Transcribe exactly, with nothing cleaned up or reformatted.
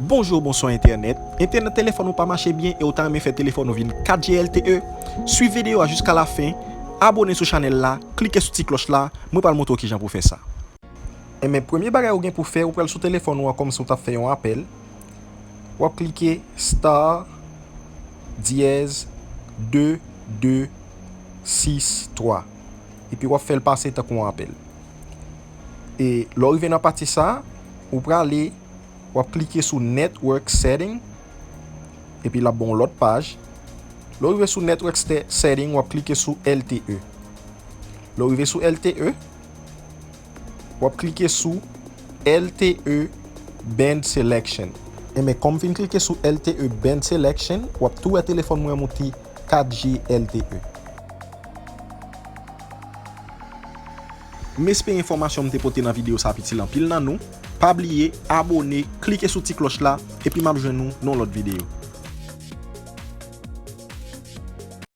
Bonjou, bonswa entènèt. Entènèt telefòn ou pa mache byen e ou ta renmen fè telefòn ou vin kat G L T E? Swiv videyo a jiska lafen, abone sou chanèl la, klike sou ti klòch la, mwen pral montre w kijan pou w fè sa. Enben, premye bagay ou gen pou fè, ou pral sou telefòn ou an kòmsi ou t ap fè yon apèl. W ap klike star dyèz de de sis twa. Epi w ap fè l pase tankou yon apèl. E lè w rive nan pati sa, ou prale, w ap klike sou network setting. Epi l ap ba w yon lòt paj. Lè w rive sou network ste- setting, w ap klike sou L T E. Lè w rive sou L T E, w ap klike sou L T E band selection. Enben, kòm m fin klike sou L T E band selection, w ap tou wè telefòn mwen an moute kat G L T E. M espere enfòmasyon m te pote nan videyo sa ap itil anpil nan nou. Pa bliye abone, klike sou ti klòch la, epi m ap jwenn nou nan yon lòt videyo.